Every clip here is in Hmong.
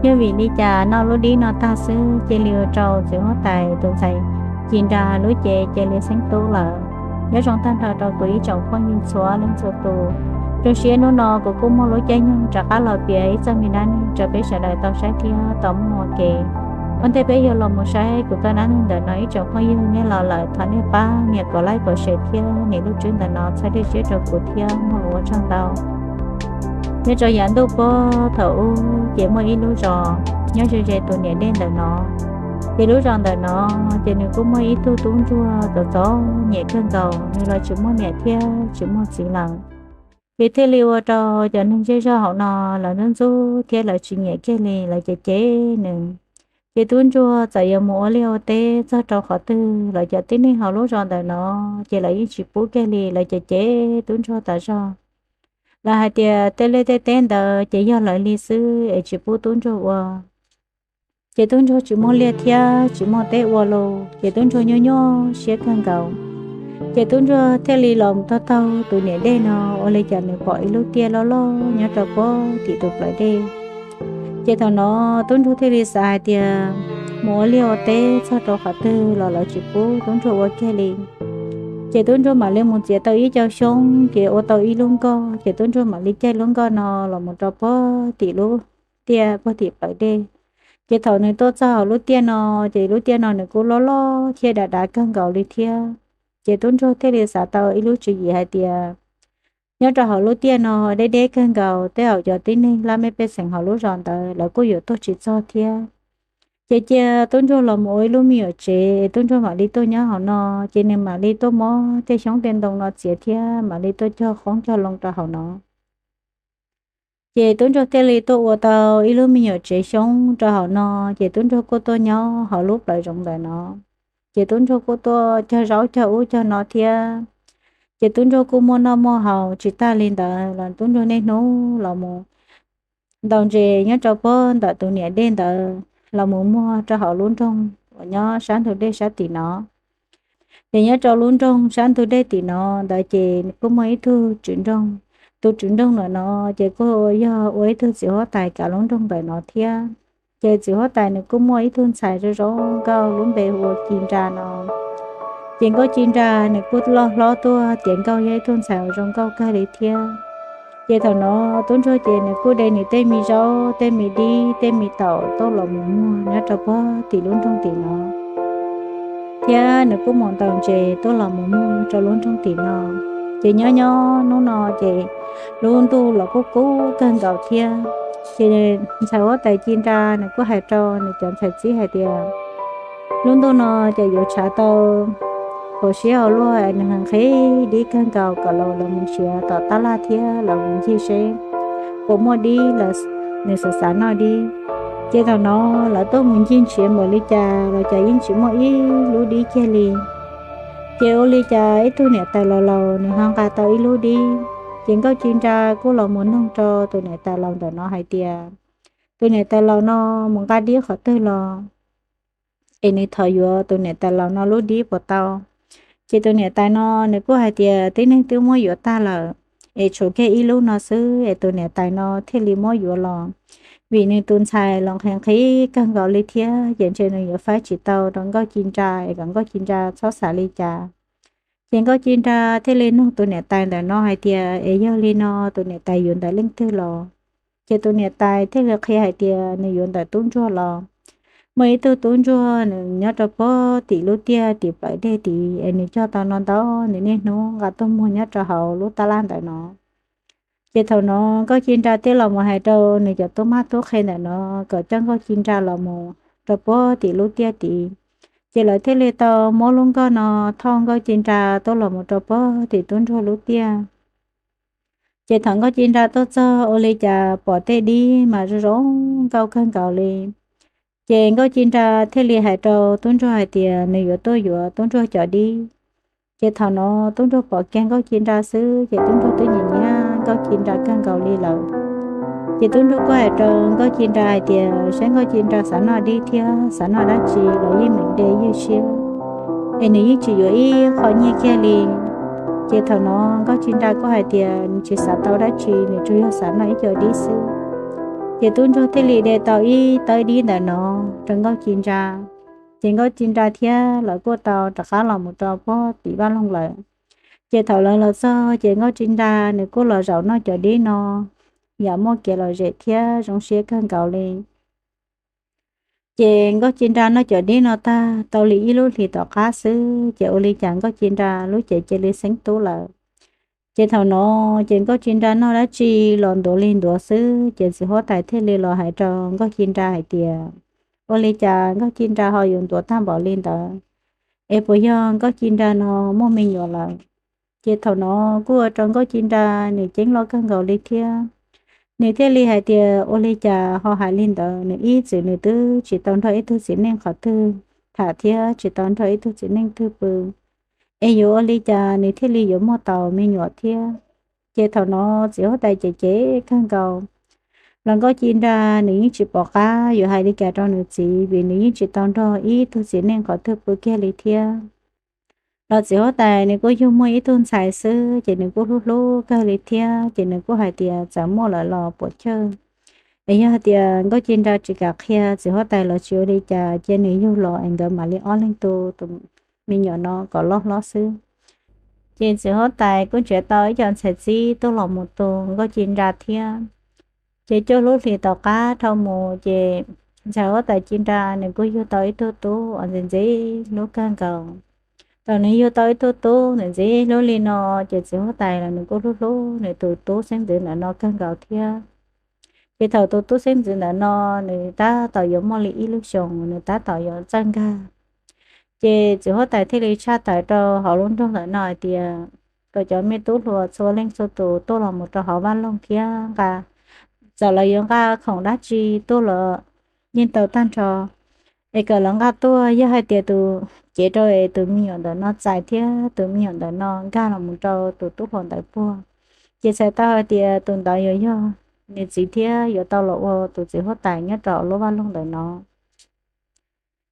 Yog vim li cas noj lub dib no tag xwb cia li ua rau txiv huab tais tus ntxhais Ci Nra lub cev cia li xeeb tub lawm. Nyob zoo tag nrho rau kuv ib tsoom phooj ywg txhua leej txhua tus, zoo siab hnub no kuv kuj muaj lub caij nyoog rov qab los piav ib txoj me dab neeg rau peb sawv daws tau saib thiab tau mloog ua ke. Ua ntej peb yuav los mus saib kuv txoj dab neeg ntawm no, ib tsoom phooj ywg nej los lawm thov nej pab nias kom like kom share thiab nias lub tswb ntawm no txhawb dej siab rau kuv thiab muaj lus ua tsaug ntau. Nyob rau yav ntuj puag thaum ub ces muaj ib lub zos nyob ze ze tus niam dej ntawm no. Ces lub zos ntawm no ces nws kuj muaj ib tug tub ntsuag txom txom nyem kawg nkaus, nws los tsis muaj niam thiab tsis muaj txiv lawm. Ces thiaj li ua rau cov neeg zej zog hauv no lawv ntxub ntxub thiab lawv tsis nyiam kiag li, lawv cem cem nws. Ces tub ntsuag txawm yuav mus ua liaj ua teb txog rau qhov twg los cov tib neeg hauv lub zos ntawm no ces lawv yeej tsis pub kiag li, lawv cem cem tub ntsuag tas zog. Lawv hais tias tej liaj tej teb ntawd ces yog lawv li xwb es tsis pub tub ntsuag ua. Ces tub ntsuag tsis muaj liaj thiab tsis muaj teb ua los ces tub ntsuag nyuaj nyuaj siab kawg nkaus. Ces tub ntsuag thiaj li los mus taug taug tus niam dej no ua li cas nws pom ib lub tiaj loj loj nyob rau puag tim tus plawv dej. Ces thaum no tub ntsuag thiaj li xav hais tias mus ua liaj ua teb txog rau qhov twg los lawv tsis pub tub ntsuag ua kiag li. Ces tub ntsuag mam li mus txiav tau ib co xyoob ces ua tau ib lub nkoj, ces tub ntsuag mam li caij lub nkoj no los mus rau puag tim lub tiaj puag tim plawv dej. Ces thaum nws tuaj txog hauv lub tiaj no, ces lub tiaj no nws kuj loj loj thiab dav dav kawg nkaus li thiab. Ces tub ntsuag thiaj li xav tau ib lub tswv yim hais tias nyob rau hauv lub tiaj no deb deb kawg nkaus, tej zaum cov tib neeg laj mej pej xeem hauv lub zos ntawd lawv kuj yuav tuaj tsis txog thiab. Ces cia tub ntsuag los mus ua ib lub me nyuam tsev, tub ntsuag mam li tuaj nyob hauv no, ces nws mam li tuaj muab tej xyoob tej ntoo no txiav thiab mam li tuaj cog qoob cog loo rau hauv no. Ces tub ntsuag thiaj li tuaj ua tau ib lub me nyuam tsev xyoob rau hauv no, ces tub ntsuag kuj tuaj nyob hauv lub plawv zoov ntawm no. Ces tub ntsuag kuj tuaj cog zaub cog ub cog no thiab. Ces tub ntsuag kuj muaj noj muaj haus tsis tag li ntawd los tub ntsuag niaj hnub los mus ntaus ntses nyob rau puag ntawm tus niam dej ntawd los mus muag rau hauv lub nroog uas nyob sab ntug dej sab tim no. Ces nyob rau lub nroog sab ntug dej tim no ntawd ces kuj muaj ib tug tswv nroog. Tus tswv nroog ntawm no ces kuj yog ua ib tug txiv huab tais kav lub nroog ntawm no thiab. Ces txiv huab tais nws kuj muaj ib tug ntxhais zoo zoo nkauj lub npe hu ua Ci Nra no. Ces Nkauj Ci Nra nws kuj loj hlob tuaj tias Nkauj yog ib tug ntxhais uas zoo nkauj kawg li thiab. Ces thaum no tub ntsuag ces nws kuj de nws tej me zaub tej me dib tej me taum tuaj los mus muag nyob rau puag tim lub nroog tim no, thiab nws kuj mus ntaus ntses tuaj los mus muag rau lub nroog tim no. Ces nyob nyob hnub no ces lub ntuj los kuj kub kawg nkaus thiab. Ces ntxhais huab tais Ci Nra nws kuj hais rau nws cov ntxhais txib hais tias lub ntuj no ces yuav tshav tau, hauv siab hauv luag nws nqhis dib kawg nkaus kom los mus nrhiav tom tab laj thiab los mus ncig seb puas muaj dib los nws xav xav noj dib. Ces thaum no lawv tuaj mus ncig nrhiav npaum li cas los cas yeej tsis muaj ib lub dib kiag li. Ces ua li cas ib tug niam tais laus laus nws ho nqa tau ib lub dib. Ces Nkauj Ci Nra kuj los mus noog rau tus niam tais laus ntawm no hais tias tus niam tais laus no mus nqa dib qhov twg los es nws thov yuav tus niam tais laus no lub dib puas tau. Ces tus niam tais no nws kuj hais tias tib neeg twb muab yuav tag lawm, es tshuav kiag ib lub no xwb es tus niam tais no thiaj li muab yuav los, vim nws tus ntxhais los nqhis nqhis kawg nkaus li thiab ces ntshe nws yuav faib tsis tau rau Nkauj Ci Nra es kom Nkauj Ci Nra txhob xav li cas. Ces Nkauj Ci Nra thiaj li nug tus niam tais ntawm no hais tias es yog li no tus niam tais yuav ntawm leej twg los? Ces tus niam tais thiaj li qhia hais tias nws yuav ntawm tub ntsuag los. Muaj ib tug tub ntsuag nws nyob rau puag tim lub tiaj tim plawv dej tid es nws cog tau no ntau, nws niaj hnub nqa tuaj muag nyob rau hauv lub tab laj ntawm no. Ces thaum no Nkauj Ci Nra thiaj los mus hais rau nws cov tub mab tub qhe ntawm no kom coj Nkauj Ci Nra los mus rau puag tim lub tiaj tid. Ces lawv thiaj li tau muab lub nkoj no thauj Nkauj Ci Nra tuaj los mus rau puag tim tub ntsuag lub tiaj. Ces thaum Nkauj Ci Nra tuaj txog ua li cas pom tej dib mas zoo zoo nkauj kawg nkaus li. Ces Nkauj Ci Nra thiaj li hais rau tub ntsuag hais tias nws yuav tuaj yuav tub ntsuag cov dib. Ces thaum no tub ntsuag pom kiag Nkauj Ci Nra xwb ces tub ntsuag twb nyiam nyiam Nkauj Ci Nra kawg nkaus li lawm. Ces tub ntsuag kuj hais rau Nkauj Ci Nra hais tias saib Nkauj Ci Nra xav noj dib thiab xav noj dab tsi los yeej meem de ywj siab, es nws yeej tsis yuav ib qho nyiaj kiag li. Ces thaum no Nkauj Ci Nra kuj hais tias nws tsis xav tau dab tsi, nws tsuas yog xav noj ib co dib xwb. Ces tub ntsuag thiaj li de tau ib tawb dib ntawm no rau Nkauj Ci Nra. Ces Nkauj Ci Nra thiab lawv kuj tau rov qab los mus rau puag tim vaj loog lawm. Ces thaum lawv los txog ces Nkauj Ci Nra nws kuj los zaum noj cov dib no yam muaj kev lom zem thiab zoo siab kawg nkaus li. Ces Nkauj Ci Nra noj cov dib no tag tau li ib lub hlis tom qab xwb ces ua li cas Nkauj Ci Nra lub cev cia li xeeb tub lawm. Ces thaum no ces Nkauj Ci Nra noj dab tsi los ntuav li ntuav xwb ces txiv huab tais thiaj li los hais rau Nkauj Ci Nra hais tias, ua li cas Nkauj Ci Nra ho yuav ntuav tag npaum li ntawd? Es puas yog Nkauj Ci Nra no muaj me nyuam lawm? Ces thaum no kuj ua rau Nkauj Ci Nra nws ceeb loj kawg nkaus li thiab. Nws thiaj li hais tias, ua li cas ho hais li ntawd, nws ib txwm nws twb tsis tau nrog ib tug txiv neej qhov twg tham thiab tsis tau nrog ib tug txiv neej twg pw, es yuav ua li cas nws thiaj li yuav muaj tau me nyuam thiab? Ces thaum no txiv huab tais ces ceeb kawg nkaus. Los Nkauj Ci Nra nws yeej tsis pom qab yuav hais li cas rau nws txiv vim nws yeej tsis tau nrog ib tug txiv neej qhov twg pw kiag li thiab. Los txiv huab tais nws kuj yug muaj ib tug ntxhais xwb ces nws kuj hlub hlub kawg li thiab ces nws kuj hais tias txawm muaj lawm los puas chawj. Es yog hais tias Nkauj Ci Nra tsis kam qhia txiv huab tais los tsis ua li cas, cia nws yug los es nkawd mam li ob leeg tu tus me nyuam no kom loj hlob xwb. Ces txiv huab tais kuj nrhiav tau ib co ntxhais txib tuaj los mus tu Nkauj Ci Nra thiab. Ces cuaj lub hlis tom qab dhau mus ces ntxhais huab tais Ci Nra nws kuj yug tau ib tug tub uas ntxim ntxim hlub kawg nkaus. Thaum nws yug tau ib tug tub ntxim ntxim hlub li no ces txiv huab tais los nws kuj hlub hlub nws tus tub xeeb ntxwv ntawm no kawg nkaus thiab. Ces thaum tus tub xeeb ntxwv ntawm no nws tab tom yuav muaj li ib lub xyoos, nws tab tom yuav txawj nkag, ces txiv huab tais thiaj li tshaj tawm rau hauv lub nroog ntawm no hais tias kom cov me tub hluas txhua leej txhua tus tuaj los mus rau hauv vaj loog thiab nqa, txawm lawv yuav nqa khoom dab tsi tuaj los yeej tau tag nrho, es kom lawv nqa tuaj. Yog hais tias tus, cev rau es tus me nyuam ntawm no txais thiab tus me nyuam ntawm no nkag los mus rau tus tub hluas ntawd puag, ces txhais tau hais tias tus ntawd yuav yog nws txiv thiab yuav tau los ua tus txiv huab tais nyob rau lub vaj loog ntawm no.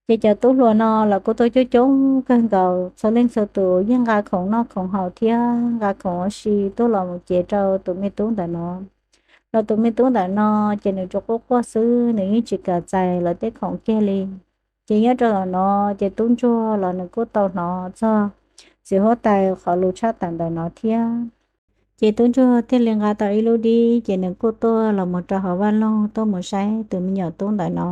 Ces cov tub hluas no los kuj tuaj coob coob kawg nkaus, txhua leej txhua tus yeej nqa khoom noj khoom haus thiab nqa khoom ua si tuaj los mus cev rau tus me tub ntawm no. Los tus me tub ntawm no ces nws tsuas quaj quaj xwb, nws yeej tsis kam txais lawv tej khoom kiag li. Ces nyob rau zaum no ces tub ntsuag los nws kuj tau hnov txog txiv huab tais qhov lus tshaj tawm ntawm no thiab. Ces tub ntsuag thiaj li nqa tau ib lub dib ces nws kuj tuaj los mus rau hauv vaj loog tuaj mus saib tus me nyuam tub ntawm no.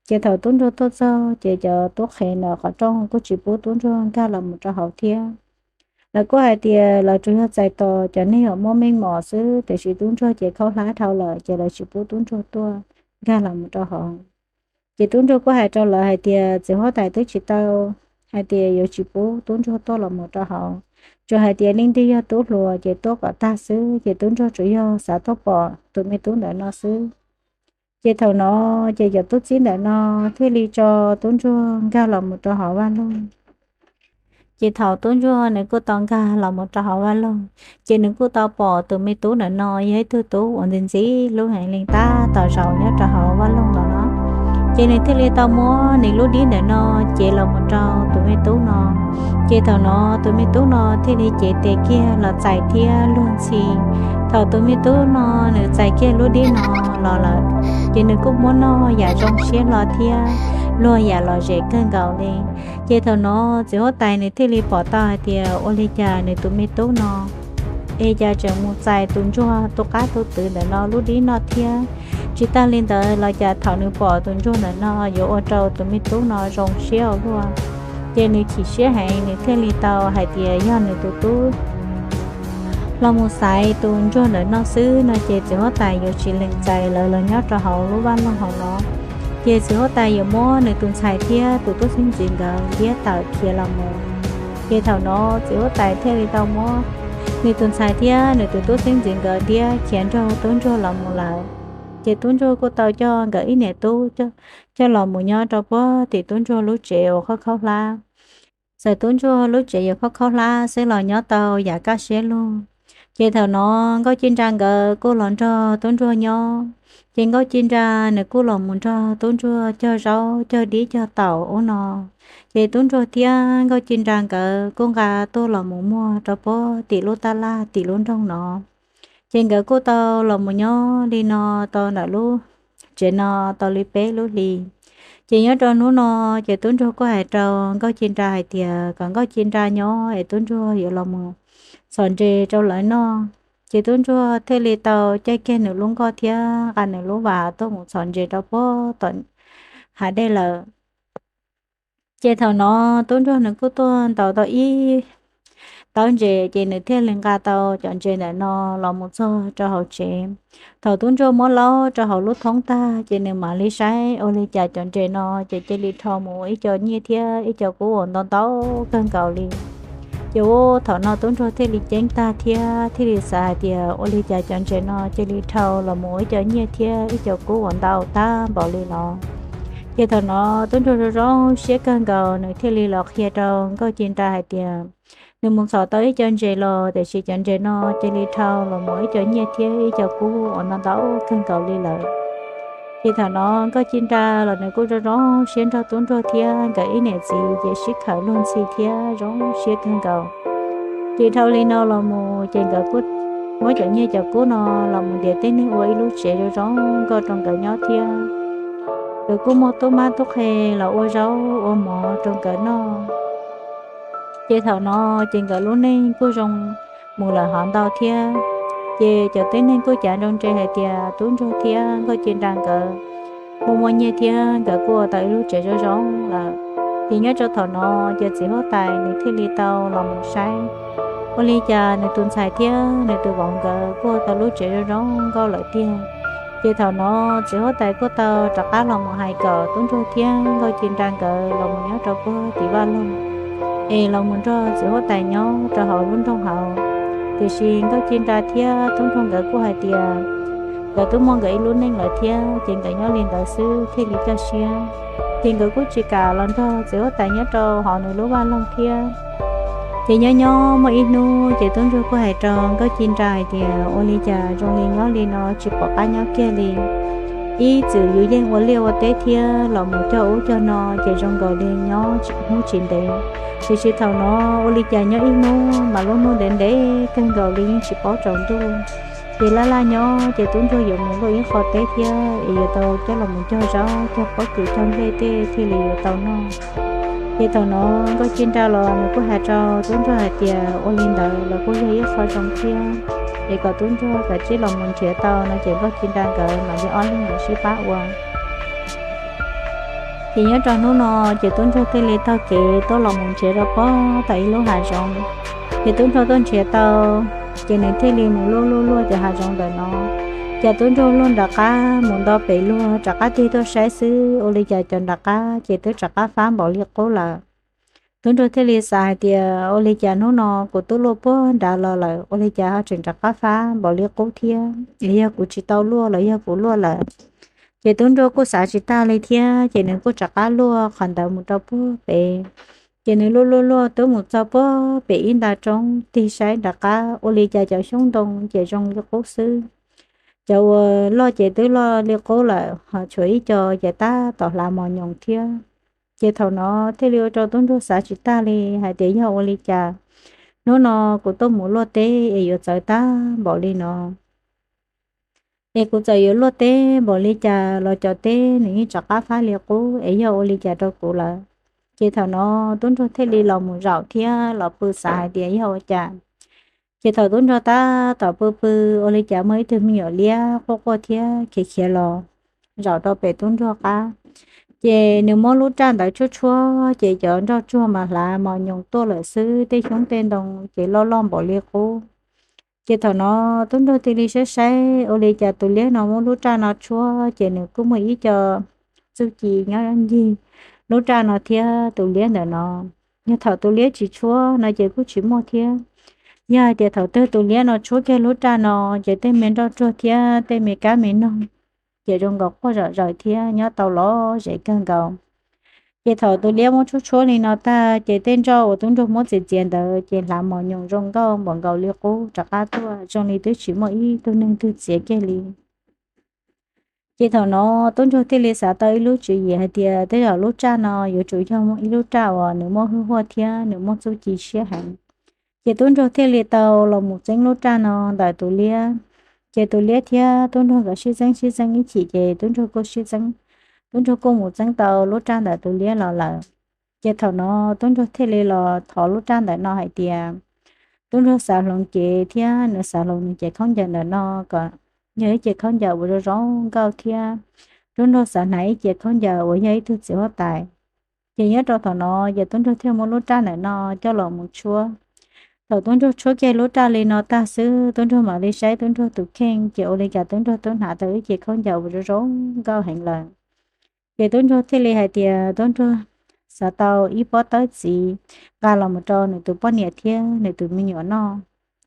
Ces thaum tub ntsuag tuaj txog ces cov tub qhev ntawm qhov rooj kuj tsis pub tub ntsuag nkag los mus rau hauv thiab. Lawv kuj hais tias lawv tsuas yog txais tos cov neeg uas muaj meej mom xwb, tiam sis tub ntsuag ces khaub hlab dhau lawm ces lawv tsis pub tub ntsuag tuaj nkag los mus rau hauv. Ces tub ntsuag kuj hais rau lawv hais tias txiv huab tais twb tsis tau hais tias yuav tsis pub tub ntsuag tuaj los mus rau hauv, tsuas hais tias leej twg yog tub hluas ces tuaj kom tag xwb, ces tub ntsuag tsuas yog xav tuaj pom tus me tub ntawm no xwb. Ces thaum no ces cov tub txib ntawm no thiaj li tso tub ntsuag nkag los mus rau hauv vaj loog. Ces thaum tub ntsuag nws kuj tau nkag los mus rau hauv vaj loog, ces nws kuj tau pom tus me tub ntawm no yog ib tug tub uas ntxim ntxim hlub heev li tab tom zaum nyob rau hauv vaj loog ntawm no. Ces nws thiaj li tau muab nws lub dib ntawm no cev los mus rau tus me tub no. Ces thaum no tus me tub no thiaj li cev tes kiag los txais thiab luag ntxhi. Thaum tus me tub no nws txais kiag lub dib no los lawm, ces nws kuj muab noj yam zoo siab hlo thiab luag yam lom zem kawg nkaus li. Ces thaum no txiv huab tais nws thiaj li pom tau hais tias ua li cas nws tus me tub no es cas tseem mus txais tus ntsuag tu qab tu twv ntawm no lub dib noj thiab. Tsis tag li ntawd los cas thaum nws pom tus ntsuag ntawm no yuav ua rau tus me tub no zoo siab ua luaj, ces nws chim siab heev, nws thiaj li tau hais tias yog nws tus tub los mus xaiv tus ntsuag ntawm no xwb no ces txiv huab tais yuav tsis lees txais lawv los nyob rau hauv lub vaj loog hauv no. Ces txiv huab tais yuav muab nws tus ntxhais thiab tus tub xeeb ntxwv nkawd ntiab tawm khiav los mus. Ces thaum no txiv huab tais thiaj li tau muab nws tus ntxhais thiab nws tus tub xeeb ntxwv nkawd ntiab khiav nrog tub ntsuag los mus lawm. Ces tub ntsuag kuj tau coj nkawd ib niam tub coj los mus nyob rau puag tim tub ntsuag lub tsev uas khaub khaub hlab. Txawm tub ntsuag lub tsev yuav khaub khaub hlab xwb los nyob tau yam kaj siab lug. Ces thaum no Nkauj Ci Nra nkawd kuj los nrog tub ntsuag nyob. Ces Nkauj Ci Nra nws kuj los mus nrog tub ntsuag cog zaub cog dib cog taum ub no. Ces tub ntsuag thiab Nkauj Ci Nra nkawd kuj nqa tuaj los mus muag rau puag tim lub tab laj tim lub nroog no. Ces nkawd kuj tau los mus nyob li no tau ntawm lub tsev no tau li peb lub hli. Ces nyob rau hnub no, ces tub ntsuag kuj hais rau Nkauj Ci Nra hais tias kom Nkauj Ci Nra nyob es tub ntsuag yuav los mus txhos ntses rau lawv noj. Ces tub ntsuag thiaj li tau caij kiag nws lub nkoj thiab nqa nws lub vas tuaj mus txhos ntses rau puag tom hav dej lawm. Ces thaum no tub ntsuag nws kuj tuaj ntaus tau ib tawb ntses, ces nws thiaj li nqa tau cov ntses ntawm no los mus txog rau hauv tsev. Thaum tub ntsuag muab laub rau hauv lub thoob tag, ces nws mam li saib ua li cas cov ntses no ces cia li dhau mus ua ib co nyiaj thiab ib co kub uas ntau ntau kawg nkaus li. Ces ua thaum no tub ntsuag thiaj li ceeb tag thiab thiaj li xav hais tias ua li cas cov ntses no cia li dhau los mus ua ib co nyiaj thiab ib co kub uas ntau tag npaum li los. Ces thaum no tub ntsuag zoo zoo siab kawg nkaus, nws thiaj li los qhia rau Nkauj Ci Nra hais tias nws mus txhom tau ib co ntses los, tiam sis cov ntses no cia li dhau los mus ib co nyiaj thiab ib co kub uas ntau ntau kawg nkaus li lawm. Ces thaum no Nkauj Ci Nra los nws kuj zoo zoo siab nrog tub ntsuag thiab nkawd ib niam txiv ces sib khawm luag ntxhi thiab zoo siab kawg nkaus. Ces dhau li no los mus ces nkawd kuj muab cov nyiaj cov kub no los mus ntiav tib neeg ua ib lub tsev zoo zoo nkauj rau nkawd nyob thiab. Nkawd kuj muaj tub mab tub qhe los ua zaub ua mov rau nkawd noj. Ces thaum no ces nkawd lub neej kuj zoo mus lawm hov ntau thiab. Ces cov tib neeg kuj cav nroo ntse hais tias tub ntsuag thiab Nkauj Ci Nra nkawd muaj muaj nyiaj thiab nkawd kuj ua tau ib lub tsev zoo zoo lawm. Ces nyob rau thaum no ces txiv huab tais nws thiaj li tau los mus saib ua li cas nws tus ntxhais thiab nws tus vauv nkawd kuj ua tau lub tsev zoo zoo nkauj lawm tiag. Ces thaum no txiv huab tais kuj tau rov qab los mus hais kom tub ntsuag thiab Nkauj Ci Nra nkawd los mus nyob rau puag tim vaj loog es los mus nrog txiv huab tais nyob rau hauv lub nroog hauv. Tiam sis Nkauj Ci Nra thiab tub ntsuag nkawd kuj hais tias nkawd twb muaj nkawd ib lub neej lawm thiab, ces nkawd nyob li ntawd xwb thiaj li kaj siab. Ces nkawd kuj tsis kam los nrog txiv huab tais nyob rau hauv nws lub vaj loog thiab. Ces nyob nyob muaj ib hnub ces tub ntsuag kuj hais rau Nkauj Ci Nra hais tias ua li cas zoo li nyob li no tsis pom qab nyob kiag li. Ib txwm yus yeej ua liaj ua teb thiab los mus cog ub cog no ces zoo nkaus li nyob hnub tsis ntev, tiam sis thaum no ua li cas nyob ib hnub mas lub hnub ntev ntev kawg nkaus li yeej tsis paub tsaus ntuj. Ces laj laj nyob ces tub ntsuag yuav mus luaj ib qho teb thiab es yuav tau coj los mus cog zaub cog pob kws cog nplej tej thiaj li yuav tau noj. Ces thaum no Nkauj Ci Nra los nws kuj hais rau tub ntsuag hais tias ua li ntawd los kuj yog ib qho zoo thiab, es kom tub ntsuag kav tsij los mus nrhiav tau no ces Nkauj Ci Nra nkawd mam li ob leeg los sib pab ua. Ces nyob rau hnub no ces tub ntsuag thiaj li taug kev tuaj los mus nrhiav rau puag tom ib lub hav zoov. Ces tub ntsuag tuaj nrhiav tau, ces nws thiaj li mus luaj luaj luaj cov hav zoov ntawm no. Ces tub ntsuag luaj nram qab mus nto pem luag rov qab tig tuaj saib xwb ua li cas cov nram qab ces twb rov qab fab npaum li qub lawm. Tub ntsuag thiaj li xav hais tias ua li cas hnub no kuv twb luaj puag nrad los lawm ua li cas ho tseem rov qab fab npaum li qub thiab, es yog kuv tsis tau luaj los yog kuv luaj lawm. Ces tub ntsuag kuj xav tsis tag li thiab ces nws kuj rov qab luaj qhov ntawd mus rau puag pem. Ces nws luaj luaj luaj twb mus txog puag pem ib nta roob tig saib nram qab ua li cas cov xyoob ntoo ces zoo li qub xwb. Cov uas loj ces twb loj li qub lawm ho tshuav ib co ces tab tom hlav mos nyoos thiab. Ces thaum no thiaj li ua rau tub ntsuag xav tsis tag li hais tias yog ua li cas hnub no kuv tuaj mus luaj teb es yuav txawv tag npaum li no. Es kuv txawm yuav luaj teb npaum li cas los cov teb nws yeej rov qab fab li qub es yog ua li cas rau kuv lawm. Ces thaum no tub ntsuag thiaj li los mus zaum thiab los pw xav hais tias yog ua cas. Ces thaum tub ntsuag tab tom pw pw ua li cas muaj ib tug me nyuam liab quaj quaj thiab khiav khiav los zaum rau pem tub ntsuag qab. Ces nws muab lub raj ntawd tshuab tshuab ces cov nroj tsuag mas hlav mos nyoos tuaj lawm xwb, tej xyoob tej ntoo ces loj loj npaum li qub. Ces thaum no tub ntsuag thiaj li saib saib ua li cas tus liab no muab lub raj no tshuab ces nws kuj muaj ib co txuj ci nyob ncig lub raj no thiab tus liab ntawm no. Yog thaum tus liab tsis tshuab no ces kuj tsis muaj thiab. Yog hais tias thaum twg tus liab no tshuab kiag lub raj no ces tej me nroj tsuag thiab tej me kab me noog ces zoo nkaus quaj zom zaws thiab nyob tau lom zem kawg nkaus. Ces thaum tus liab muab tshuab tshuab li no tag ces tej nroj uas tub ntsuag muab txiav txiav ntawd ces hlav mos nyoos zoo nkauj npaum nkaus li qub rov qab tuaj zoo li twb tsis muaj ib tug neeg twg txiav kiag li. Ces thaum no tub ntsuag thiaj li xav tau ib lub tswv yim hais tias tej zaum lub raj no yuav tsum yog ib lub raj uas nws muaj hwj huaj thiab nws muaj txuj ci siab heev. Ces tub ntsuag thiaj li tau los mus txeeb lub raj no ntawm tus liab. Ces tus liab thiab tub nraug nkawd sib txeeb sib txeeb ib chim ces tub nraug kuj sib txeeb, tub nraug kuj mus txeeb tau lub raj ntawm tus liab los lawm. Ces thaum no tub nraug thiaj li los thov lub raj ntawm no hais tias tub nraug xav hloov cev thiab nws xav hloov nws cev khaub ncaws ntawm no kom yog ib cev khaub ncaws uas zoo zoo nkauj thiab tub nraug xav hnav ib cev khaub ncaws uas yog ib tug txiv huab tais. Ces nyob rau thaum no ces tub nraug thiaj muab lub raj ntawm no coj los mus tshuab. Thaum tub nraug tshuab kiag lub raj li no tag xwb, tub nraug mam li saib tub nraug tus kheej, ces ua li cas tub nraug twb hnav tau ib cev khaub ncaws uas zoo zoo nkauj heev lawm. Ces tub nraug thiaj li hais tias tub nraug xav tau ib pob tawb txiv nqa los mus rau nws tus poj niam thiab nws tus me nyuam noj.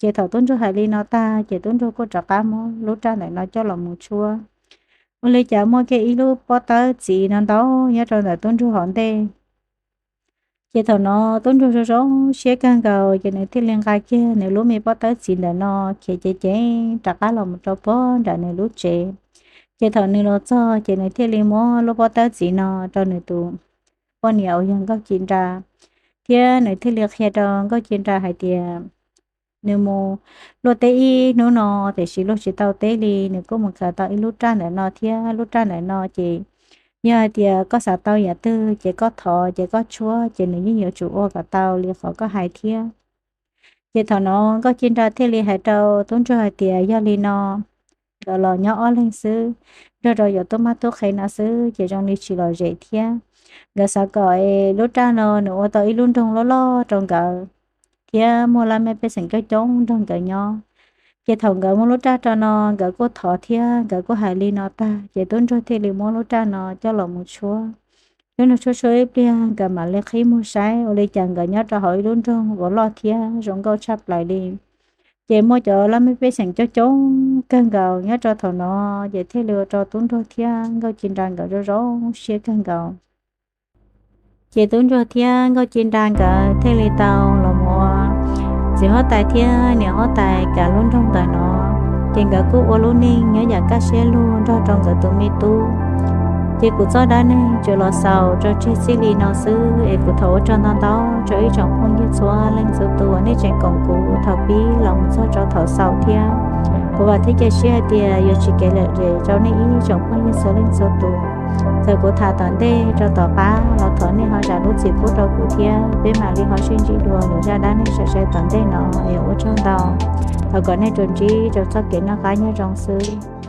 Ces thaum tub nraug hais li no tag ces tub nraug kuj rov qab muab lub raj ntawm no coj los mus tshuab. Ua li cas muaj kiag ib lub pob tawb txiv no ntau nyob rau ntawm tub nraug hauv ntej. Ces thaum no tub nraug zoo zoo siab kawg nkaus ces nws thiaj li nqa kiag nws lub me pob tawb txiv ntawm no khiav ceev ceev rov qab los mus rau puag nram nws lub tsev. Ces thaum nws los txog ces nws thiaj li muab lub pob tawb txiv no rau nws tus poj niam uas yog Nkauj Ci Nra, thiab nws thiaj li qhia rau Nkauj Ci Nra hais tias nws mus luaj teb ib hnub no, tiam sis luaj tsis tau teb li, nws kuj mus khaws tau ib lub raj ntawm no thiab lub raj ntawm no ces yog hais tias koj xav tau yam twg ces koj thov ces koj tshuab ces nws yeej yuav tsum ua kom tau li qhov koj hais thiab. Ces thaum no Nkauj Ci Nra thiaj li hais rau tub nraug hais tias yog li no nkawd los nyob ob leeg xwb, nrog rau yuav tub mab tub qhe no xwb ces zoo li tsis lom zem thiab. Nkawd xav kom lub raj no nws ua tau ib lub nroog loj loj rau nkawd thiab muaj laj mej pej xeem coob coob nrog nkawd nyob. Ces thaum nkawd muab lub raj rau no nkawd kuj thov thiab nkawd kuj hais li no tag ces tub nraug thiaj li muab lub raj no coj los mus tshuab. Tub nraug tshuab tshuab ib pliag nkawd mam li qhib muag saib ua li cas nkawd nyob rau hauv ib lub nroog uas loj thiab zoo nkauj tshaj plaws li. Ces muaj cov laj mej pej xeem coob coob kawg nkaus nyob rau thaum no, ces thiaj li ua rau tub nraug thiab Nkauj Ci Nra nkawd zoo zoo siab kawg nkaus. Ces tub nraug thiab Nkauj Ci Nra nkawd thiaj li tau los mus ua txiv huab tais thiab niam huab tais kav lub nroog ntawm no. Ces nkawd kuj ua lub neej nyob yam kaj siab lug nrog rau nkawd tus me tub. Ces kuv txoj dab neeg tsuas los xaus rau tseg txij li no xwb es kuv thov ua tsaug ntau ntau rau ib tsoom phooj ywg txhua leej txhua tus uas nej tseem koom kuv thaum pib los mus txog rau thaum xaus thiab. Kuv vam thiab cia siab hais tias yuav tsis kev lom zem rau nej ib tsoom phooj ywg txhua leej txhua tus. Txawm kuv tham tom ntej rau tom qab los thov nej ho zam lub txim pub rau kuv thiab peb mam li ho sib ntsib dua lwm zaj dab neeg sai sai tom ntej no es ua tsaug ntau. Thov kom nej rau ntsib rau txoj kev noj qab nyob zoo xwb.